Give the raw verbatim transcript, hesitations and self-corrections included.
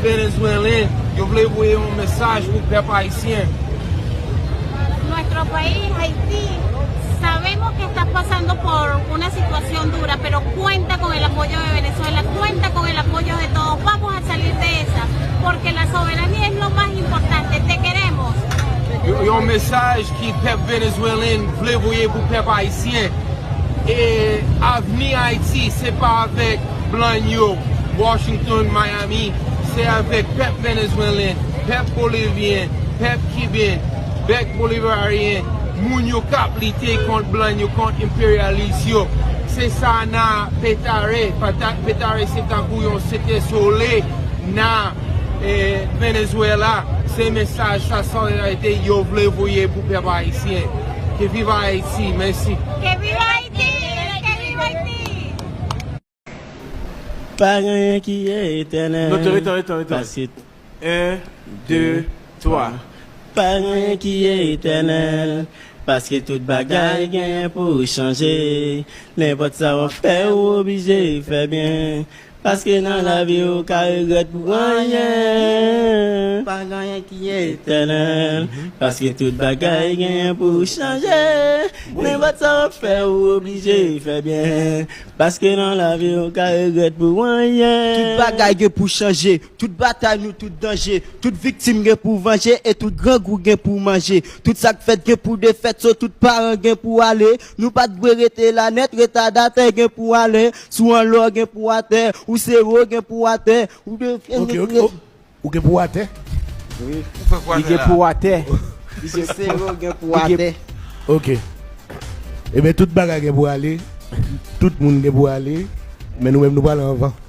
Venezuelan, yo vle voye yon mesaj pou pèp ayisyen. Nuestro país, Haití, sabemos que estás pasando por una situación dura, pero cuenta con el apoyo de Venezuela, cuenta con el apoyo de todos. Vamos a salir de esa, porque la soberanía es lo más importante. Te queremos. Yon mesaj ki pèp venezuelan vle voye pou pèp ayisyen. E avni Ayiti se pa avèk blan yo, Washington, Miami, se avèk pèp venezuelan, pèp bolivyen, pèp kiben, pèp bolivaryen, moun yo k ap lite kont blan yo, kont enperyalis yo. Se sa na petare, petare se tankou yon sete sole na Venezuela. Se mesaj sa solidarite yo vle voye pou pèp ayisyen. Que viva Haiti, mèsi. Que viva Haití, que viva Haití. Pa gen anyen ki etènèl. Note, retan, retan, retan. Paske En, de, twa. Pa gen anyen ki etènèl. Paske tout bagay gen pou chanje. Nenpòt sa w ap fè, ou oblije fè byen. Paske nan lavi ou ka regrèt pou anyen. Pa gen anyen ki etènèl. Paske tout bagay gen pou chanje. Nenpòt sa w ap fè, ou oblije fè byen. Paske nan lavi ou ka regrèt pou anyen. Tout bagay gen pou chanje. Tout batay nou, tout danje. Tout viktim gen pou vanje. E tout grangou gen pou manje. Tout sa k fèt gen pou defèt. So tout paran gen pou ale. Nou pa t dwe rete la nèt. Retadatè gen pou ale. Si w anlò gen pou atè. Ou sero gen pou atè. Ou de. Ok, ok. Ou gen pou atè? Li gen pou atè. Misye sero gen pou atè. Ok. Ebyen, tout bagay gen pou ale. Tout moun gen pou ale. Men nou menm, nou prale anvan.